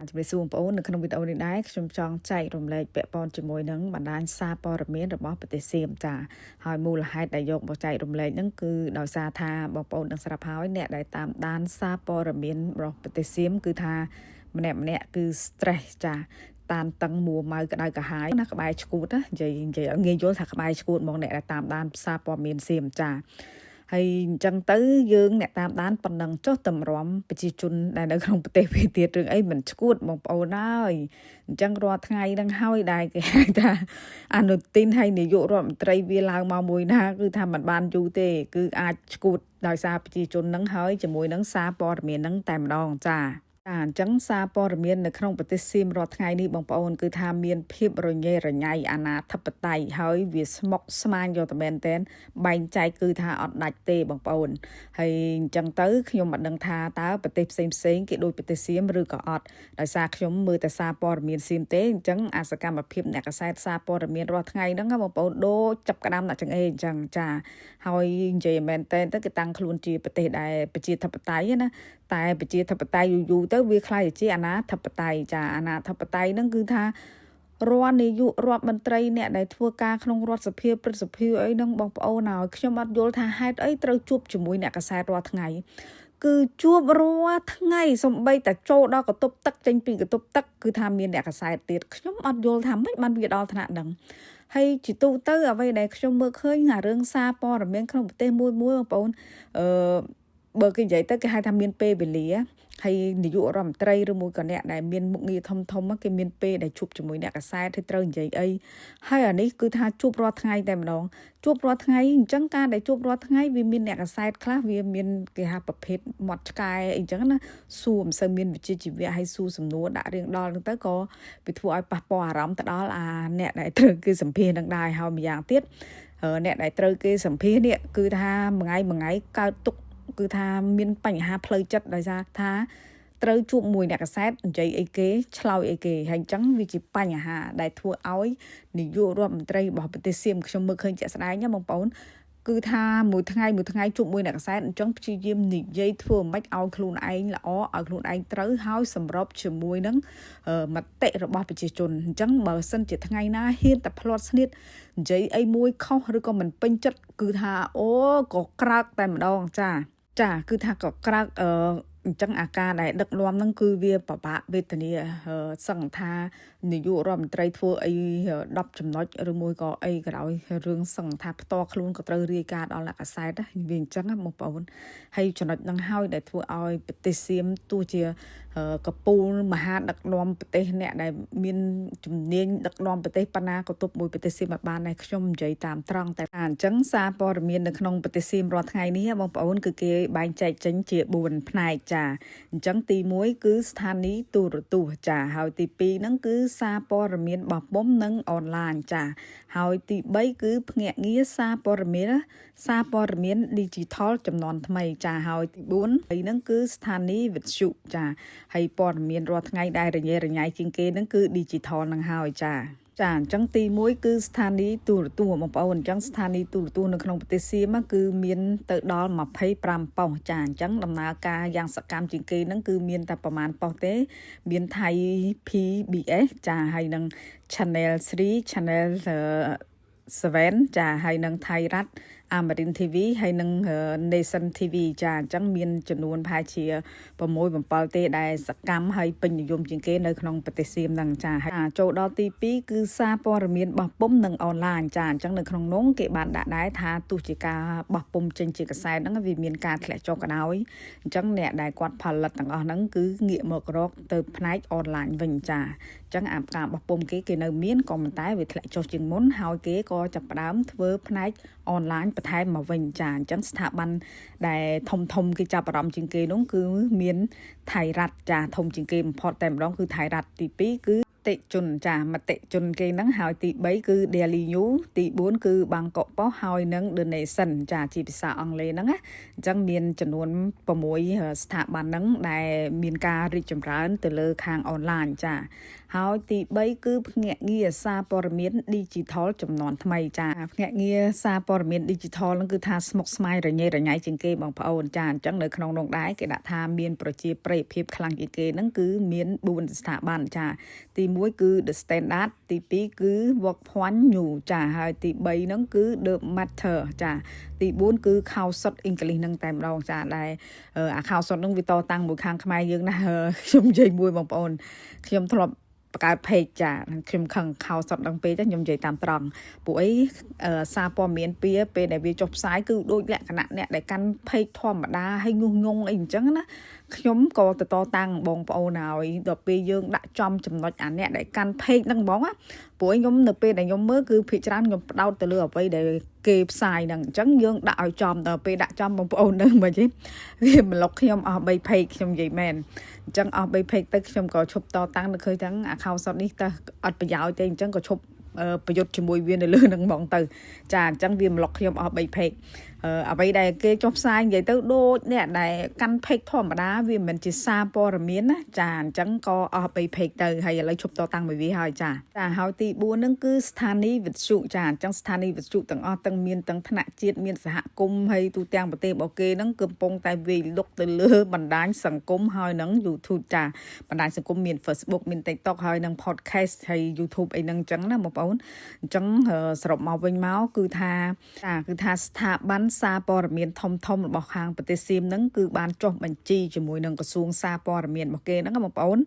ជំរាបសួរបងប្អូននៅក្នុងវីដេអូនេះដែរខ្ញុំចង់ចែករំលែកពាក់ព័ន្ធជាមួយនឹងបណ្ដាញសារព័ត៌មានរបស់ប្រទេសសៀមចាហើយមូលហេតុដែលយកមកចែករំលែកហ្នឹងគឺដោយសារថាបងប្អូនដឹងស្រាប់ហើយអ្នកដែលតាមដានសារព័ត៌មានរបស់ប្រទេសសៀមគឺថាម្នាក់ម្នាក់គឺ stress ចាតានតឹងមួម៉ៅក្តៅក្រហាយណាក្បែរឈួតណានិយាយនិយាយឲ្យងាយយល់ថាក្បែរឈួតហ្មងអ្នកដែលតាមដានសារព័ត៌មានសៀមចាហើយអញ្ចឹងទៅយើងអ្នកតាមដានប៉ុណ្ណឹងចុះតម្រាំប្រជាជនដែលនៅក្នុងប្រទេសវាទៀតរឿងអីមិនឈួតបងប្អូនហើយអញ្ចឹងរាល់ថ្ងៃហ្នឹងហើយដែលគេហៅថាអនុទិនហើយនាយករដ្ឋមន្ត្រីវាឡើងមកមួយណាគឺថាมันបានយូរទេគឺអាចឈួតដោយសារប្រជាជនហ្នឹងហើយជាមួយនឹងសារព័ត៌មានហ្នឹងតែម្ដងចាចាអញ្ចឹងសារព័ត៌មាននៅក្នុងប្រទេសសៀមរាល់ថ្ងៃនេះបងប្អូនគឺថាមានភាពរញ៉េរញ៉ៃអាណាធិបតេយ្យហើយវាស្មុកស្មាញយកតែមែនតែនបែងចែកគឺថាអត់ដាច់ទេបងប្អូនហើយអញ្ចឹងទៅខ្ញុំមិនដឹងថាតើប្រទេសផ្សេងផ្សេងគេដូចប្រទេសសៀមឬក៏អត់ដោយសារខ្ញុំមើលតែសារព័ត៌មានសៀមទេអញ្ចឹងអាសកម្មភាពអ្នកកសែតសារព័ត៌មានរាល់ថ្ងៃហ្នឹងបងប្អូនដូចចាប់ក្តាំដាក់ចង្អេអញ្ចឹងចាហើយនិយាយមែនតែនទៅគេតាំងខ្លួនជាប្រទេសដែលប្រជាធិបតេយ្យណាតែប្រជាធិបតេយ្យយូរយូរទៅវាក្លាយជាអាណាធិបតេយ្យចាអាណាធិបតេយ្យហ្នឹងគឺថារាល់នាយករដ្ឋមន្ត្រីអ្នកដែលធ្វើការក្នុងរដ្ឋសភាព្រឹទ្ធសភាអីហ្នឹងបងប្អូនហើយខ្ញុំអត់យល់ថាហេតុអីត្រូវជួបជាមួយអ្នកកសែតរាល់ថ្ងៃគឺជួបរាល់ថ្ងៃសំបីតែចូលដល់កន្ទប់ទឹកចេញពីកន្ទប់ទឹកគឺថាមានអ្នកកសែតទៀតខ្ញុំអត់យល់ថាម៉េចបានវាដល់ថ្នាក់ហ្នឹងហើយជាទូទៅអ្វីដែលខ្ញុំមើលឃើញអារឿងសារព័ត៌មានក្នុងប្រទេសមួយមួយបងប្អូនអឺបើគេនិយាយទៅគេហៅថាមានពេលវេលាហើយនាយករដ្ឋមន្ត្រីឬមួយក៏អ្នកដែលមានមុខងារធំធំគេមានពេលដែលជួបជាមួយអ្នកកសែតហើយត្រូវនិយាយអីហើយអានេះគឺថាជួបរាល់ថ្ងៃតែម្ដងជួបរាល់ថ្ងៃអញ្ចឹងការដែលជួបរាល់ថ្ងៃវាមានអ្នកកសែតខ្លះវាមានគេហៅប្រភេទមាត់ឆ្កែអីចឹងណាសួរមិនសូវមានវិជ្ជាជីវៈហើយសួរសំណួរដាក់រៀងដល់ហ្នឹងទៅក៏វាធ្វើឲ្យប៉ះពាល់អារម្មណ៍ទៅដល់អាអ្នកដែលត្រូវគេសម្ភាសនឹងដែរហើយម្យ៉ាងទៀតអ្នកដែលត្រូវគេសម្ភាសនេះគឺថាមួយថ្ងៃមួយថ្ងៃកើតទុកគឺថាមានបញ្ហាផ្លូវចិត្តដោយសារថាត្រូវជួបមួយអ្នកកសែតនិយាយអីគេឆ្លើយអីគេហើយអញ្ចឹងវាជាបញ្ហាដែលធ្វើឲ្យនាយករដ្ឋមន្ត្រីរបស់ប្រទេសសៀមខ្ញុំមើលឃើញជាក់ស្ដែងណាបងប្អូនគឺថាមួយថ្ងៃមួយថ្ងៃជួបមួយអ្នកកសែតអញ្ចឹងព្យាយាមនិយាយធ្វើមិនឲ្យខ្លួនឯងល្អឲ្យខ្លួនឯងត្រូវហើយសម្របជាមួយនឹងមតិរបស់ប្រជាជនអញ្ចឹងបើសិនជាថ្ងៃណាហ៊ានតែផ្្លាត់ស្នៀតនិយាយអីមួយខុសឬក៏មិនពេញចិត្តគឺថាអូក៏ក្រើកតែម្ដងចាចាគឺថាក៏ក្រើកអឺអញ្ចឹងអាការដែលដឹកនាំហ្នឹងគឺវាពិបាកវេទនាសឹងថានាយករដ្ឋមន្ត្រីធ្វើអី10ចំណុចឬមួយក៏អីក៏ដោយរឿងសឹងថាផ្ទាល់ខ្លួនក៏ត្រូវរាយការណ៍ដល់អ្នកកសែតវាអញ្ចឹងបងប្អូនហើយចំណុចហ្នឹងហើយដែលធ្វើឲ្យប្រទេសសៀមទោះជាកពូលមហាដឹកនាំប្រទេសអ្នកដែលមានជំនាញដឹកនាំប្រទេសប៉ុណ្ណាក៏ទប់មួយប្រទេសសៀមឲ្យបានដែរខ្ញុំនិយាយតាមត្រង់តែអញ្ចឹងសារព័ត៌មាននៅក្នុងប្រទេសសៀមរាល់ថ្ងៃនេះបងប្អូនគឺគេបែងចែកចេញជា4ផ្នែកចាអញ្ចឹងទី1គឺស្ថានីយ៍ទូរទស្សន៍ចាហើយទី2ហ្នឹងគឺសារព័ត៌មានបោះពុម្ពនិងអនឡាញចាហើយទី3គឺភ្នាក់ងារសារព័ត៌មានសារព័ត៌មាន Digital ចំនួនថ្មីចាហើយទី4ហើយហ្នឹងគឺស្ថានីយ៍វិទ្យុចាហើយព័ត៌មានរាល់ថ្ងៃដែលរញ៉េរញ៉ៃជាងគេហ្នឹងគឺ Digital ហ្នឹងហើយចាចាអញ្ចឹងទី1គឺស្ថានីយ៍ទូរទស្សន៍បងប្អូនអញ្ចឹងស្ថានីយ៍ទូរទស្សន៍នៅក្នុងប្រទេសសៀមគឺមានទៅដល់25ប៉ុស្តិ៍ចាអញ្ចឹងដំណើរការយ៉ាងសកម្មជាងគេហ្នឹងគឺមានតែប្រមាណប៉ុស្តិ៍ទេមានថៃ PBS ចាហើយនឹង Channel 3 Channel 7ចាហើយនឹងថៃរ៉ាត់អាមរិន TV ហើយនឹង Nation TV ចាអញ្ចឹងមានចំនួនប្រហែលជា6 7ទេដែលសកម្មហើយពេញនិយមជាងគេនៅក្នុងប្រទេសសៀមហ្នឹងចាហើយចូលដល់ទី2គឺសារព័ត៌មានបោះពុម្ពនិងអនឡាញចាអញ្ចឹងនៅក្នុងនោះគេបានដាក់ដែរថាទោះជាការបោះពុម្ពចេញជាកាសែតហ្នឹងវាមានការធ្លាក់ចុះក៏ដោយអញ្ចឹងអ្នកដែលគាត់ផលិតទាំងអស់ហ្នឹងគឺងាកមករកទៅផ្នែកអនឡាញវិញចាអញ្ចឹងអាការបោះពុម្ពគេគេនៅមានក៏ប៉ុន្តែវាធ្លាក់ចុះជាងមុនហើយគេក៏ចាប់ផ្ដើមធ្វើផ្នែកអនឡាញបន្ថែមមកវិញចាអញ្ចឹងស្ថាប័នដែលធំធំគេចាប់អារម្មណ៍ជាងគេនោះគឺមានថៃរ៉ាត់ចាធំជាងគេបំផុតតែម្ដងគឺថៃរ៉ាត់ទី2គឺ តិជនចាមតិជនគេហ្នឹងហើយទី3គឺ Daily News ទី4គឺ Bangkok Post ហើយនិង The Nation ចាជាភាសាអង់គ្លេសហ្នឹងណាអញ្ចឹងមានចំនួន6ស្ថាប័នហ្នឹងដែលមានការរីកចម្រើនទៅលើខាងអនឡាញចាហើយទី3គឺភ្នាក់ងារសារព័ត៌មាន Digital ចំនួនថ្មីចាភ្នាក់ងារសារព័ត៌មាន Digital ហ្នឹងគឺថាស្មុគស្មាញរញ៉េរញ៉ៃជាងគេបងប្អូនចាអញ្ចឹងនៅក្នុងនោះដែរគេដាក់ថាមានប្រជាប្រិយភាពខ្លាំងជាងគេហ្នឹងគឺមាន4ស្ថាប័នចាទី1គឺ The Standard ទី2គឺ Workpoint News ចាហើយទី3ហ្នឹងគឺ The Matter ចាទី4គឺខោសុត English ហ្នឹងតែម្ដងចាដែលអាខោសុតហ្នឹងវាតតាំងមួយខាងខ្មែរយើងណាខ្ញុំនិយាយមួយបងប្អូនខ្ញុំធ្លាប់បង្កើត page ចាខ្ញុំខឹងខោសុតដល់ពេកខ្ញុំនិយាយតាមត្រង់ពួកអីសារព័ត៌មានពីពេលដែលវាចុះផ្សាយគឺដូចលក្ខណៈអ្នកដែលកាន់ page ធម្មតាហើយញុះញង់អីអញ្ចឹងណាខ្ញុំក៏ទៅតតាំងបងប្អូនហើយដល់ពេលយើងដាក់ចំចំណុចអាអ្នកដែលកាន់ page ហ្នឹងហ្មងណាព្រោះខ្ញុំនៅពេលដែលខ្ញុំមើលគឺភាគច្រើនខ្ញុំផ្ដោតទៅលើអ្វីដែលគេផ្សាយហ្នឹងអញ្ចឹងយើងដាក់ឲ្យចំដល់ពេលដាក់ចំបងប្អូនហ្នឹងមកទេវាប្លុកខ្ញុំអស់3 page ខ្ញុំនិយាយមែនអញ្ចឹងអស់3 page ទៅខ្ញុំក៏ឈប់តតាំងនៅឃើញទាំងអាខោសុតនេះតើអត់ប្រយោជន៍ទេអញ្ចឹងក៏ឈប់ប្រយុទ្ធជាមួយវានៅលើនឹងហ្មងទៅចាអញ្ចឹងវាប្លុកខ្ញុំអស់3 page អ្វីដែលគេចុះផ្សាយនិយាយទៅដូចអ្នកដែលកាន់ page ធម្មតាវាមិនមែនជាសារព័ត៌មានណាចាអញ្ចឹងក៏អស់3 page ទៅហើយឥឡូវឈប់តតាំងមួយវាហើយចាចាហើយទី4ហ្នឹងគឺស្ថានីយ៍វិទ្យុចាអញ្ចឹងស្ថានីយ៍វិទ្យុទាំងអស់ទាំងមានទាំងថ្នាក់ជាតិមានសហគមន៍ហើយទូទាំងប្រទេសរបស់គេហ្នឹងកំពុងតែវាយលុកទៅលើបណ្ដាញសង្គមហើយនឹង YouTube ចាបណ្ដាញសង្គមមាន Facebook មាន TikTok ហើយនឹង podcast ហើយ YouTube អីហ្នឹងអញ្ចឹងណាបងប្អូនអញ្ចឹងសរុបមកវិញមកគឺថាចាគឺថាស្ថាប័នសារព័ត៌មានធំធំរបស់ខាងប្រទេសសៀមហ្នឹងគឺបានចុះបញ្ជីជាមួយនឹងក្រសួងសារព័ត៌មានរបស់គេហ្នឹងបងប្អូន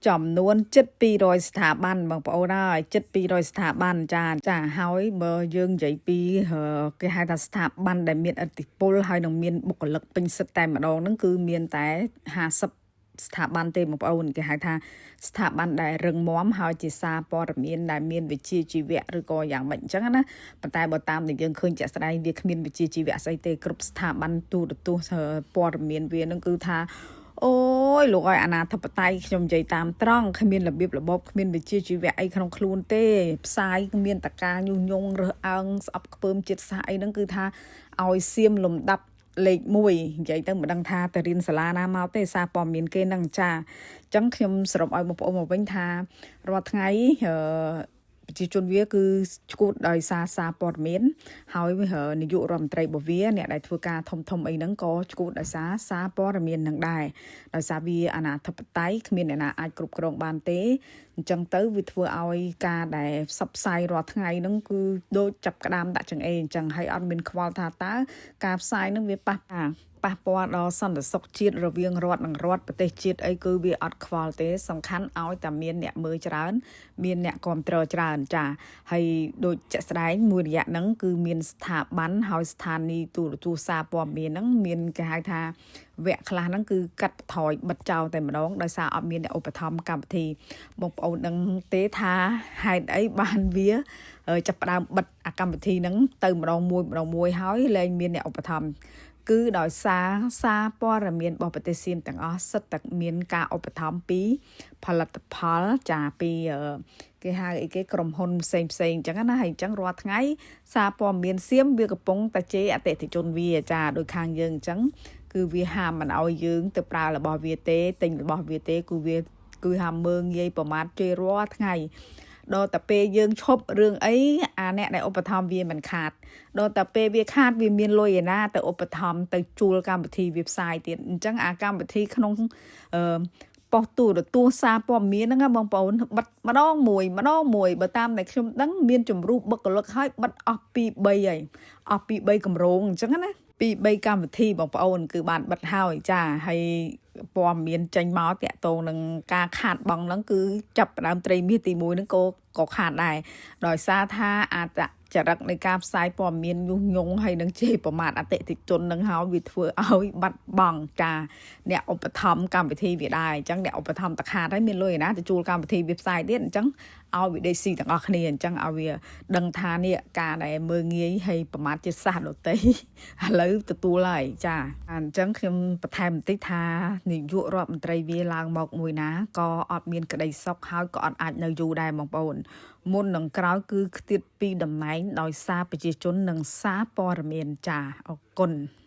ចំនួនជិត200ស្ថាប័នបងប្អូនហើយជិត200ស្ថាប័នចាចាហើយបើយើងនិយាយពីគេហៅថាស្ថាប័នដែលមានឥទ្ធិពលហើយនឹងមានបុគ្គលិកពេញសិទ្ធតែម្ដងហ្នឹងគឺមានតែ50ស្ថាប័នទេបងប្អូនគេហៅថាស្ថាប័នដែលរឹងមាំហើយជាសារព័ត៌មានដែលមានវិជ្ជាជីវៈឬក៏យ៉ាងម៉េចអញ្ចឹងណាប៉ុន្តែបើតាមដែលយើងឃើញជាក់ស្ដែងវាគ្មានវិជ្ជាជីវៈស្អីទេគ្រប់ស្ថាប័នទូរទស្សន៍ព័ត៌មានវានឹងគឺថាអូយលោកឲ្យអាណាធិបតេយ្យខ្ញុំនិយាយតាមត្រង់គ្មានរបៀបរបបគ្មានវិជ្ជាជីវៈអីក្នុងខ្លួនទេផ្សាយគ្មានតការញុះញង់រើសអើងស្អប់ខ្ពើមជាតិសាសន៍អីហ្នឹងគឺថាឲ្យសៀមលំដាប់លេខ1និយាយទៅមិនដឹងថាទៅរៀនសាលាណាមកទេសារព័ត៌មានគេនឹងចាអញ្ចឹងខ្ញុំសរុបឲ្យបងប្អូនមកវិញថារាល់ថ្ងៃអឺប្រជាជនវាគឺឈួតដោយសារសារព័ត៌មានហើយនាយករដ្ឋមន្ត្រីរបស់វាអ្នកដែលធ្វើការធំធំអីហ្នឹងក៏ឈួតដោយសារសារព័ត៌មាននឹងដែរដោយសារវាអាណាធិបតេយ្យគ្មានអ្នកណាអាចគ្រប់គ្រងបានទេអញ្ចឹងទៅវាធ្វើឲ្យការដែលផ្សព្វផ្សាយរាល់ថ្ងៃហ្នឹងគឺដូចចាប់ក្តាមដាក់ចង្អេរអញ្ចឹងហើយអត់មានខ្វល់ថាតើការផ្សាយហ្នឹងវាប៉ះពាល់ដល់សន្តិសុខជាតិរវាងរដ្ឋនិងរដ្ឋប្រទេសជាតិអីគឺវាអត់ខ្វល់ទេសំខាន់ឲ្យតែមានអ្នកមើលច្រើន មានអ្នកគ្រប់គ្រងច្រើនចាហើយដូចជាក់ស្ដែងមួយរយៈហ្នឹងគឺមានស្ថាប័នហើយស្ថានីយទូរទស្សន៍សារព័ត៌មានហ្នឹងមានគេហៅថាវគ្គខ្លះហ្នឹងគឺកាត់បន្ថយបិទចោលតែម្ដងដោយសារអត់មានអ្នកឧបត្ថម្ភកម្មវិធីបងប្អូនដឹងទេថាហេតុអីបានវាចាប់ផ្ដើមបិទអាកម្មវិធីហ្នឹងទៅម្ដងមួយម្ដងមួយហើយលែងមានអ្នកឧបត្ថម្ភគឺដោយសារសារព័ត៌មានរបស់ប្រទេសសៀមទាំងអស់សិតតែមានការឧបត្ថម្ភពីផលិតផលចាពីគេហៅអីគេក្រុមហ៊ុនផ្សេងផ្សេងអញ្ចឹងណាហើយអញ្ចឹងរាល់ថ្ងៃសារព័ត៌មានសៀមវាកំពុងតែជេរអតិថិជនវាចាដោយខាងយើងអញ្ចឹងគឺវាហាមមិនឲ្យយើងទៅប្រើរបស់វាទេទិញរបស់វាទេគឺវាគឺហាមមើងងាយប្រមាថជេររាល់ថ្ងៃដល់តែពេលយើងឈប់រឿងអីអាអ្នកដែលឧបត្ថម្ភវាមិនខាតដល់តែពេលវាខាតវាមានលុយឯណាទៅឧបត្ថម្ភទៅជួលកម្មវិធីវាផ្សាយទៀតអញ្ចឹងអាកម្មវិធីក្នុងអឺប៉ុស្តិ៍ទូរទស្សន៍សារព័ត៌មានហ្នឹងណាបងប្អូនបិទម្ដងមួយម្ដងមួយបើតាមតែខ្ញុំដឹងមានជំរុះបុគ្គលិកហើយបិទអស់2 3ហើយអស់2 3កម្រងអញ្ចឹងណាពី3កម្មវិធីបងប្អូនគឺបានបិទហើយចាហើយព័ត៌មានចេញមកតាក់ទងនឹងការខាតបង់ហ្នឹងគឺចាប់ផ្ដើមត្រីមាសទី1ហ្នឹងក៏ខាតដែរដោយសារថាអត្តចរិតនៃការផ្សាយព័ត៌មានញុះញង់ហើយនឹងជេរប្រមាថអតិថិជននឹងហើយវាធ្វើឲ្យបាត់បង់ចាអ្នកឧបត្ថម្ភកម្មវិធីវាដែរអញ្ចឹងអ្នកឧបត្ថម្ភតខាតហើយមានលុយឯណាទៅជួលកម្មវិធីវាផ្សាយទៀតអញ្ចឹង ឲ្យវិដេស៊ីទាំងអស់គ្នាអញ្ចឹងឲ្យវាដឹងថានេះការដែលមើងងាយហើយប្រមាថជាតិសាសន៍ដទៃឥឡូវទទួលហើយចាអញ្ចឹងខ្ញុំបន្ថែមបន្តិចថានាយករដ្ឋមន្ត្រីវាឡើងមកមួយណាក៏អត់មានក្តីសុខហើយក៏អត់អាចនៅយូរដែរបងប្អូនមុននឹងក្រោយគឺខ្ទាតពីតំណែងដោយសារប្រជាជននិងសារព័ត៌មានចាអរគុណ។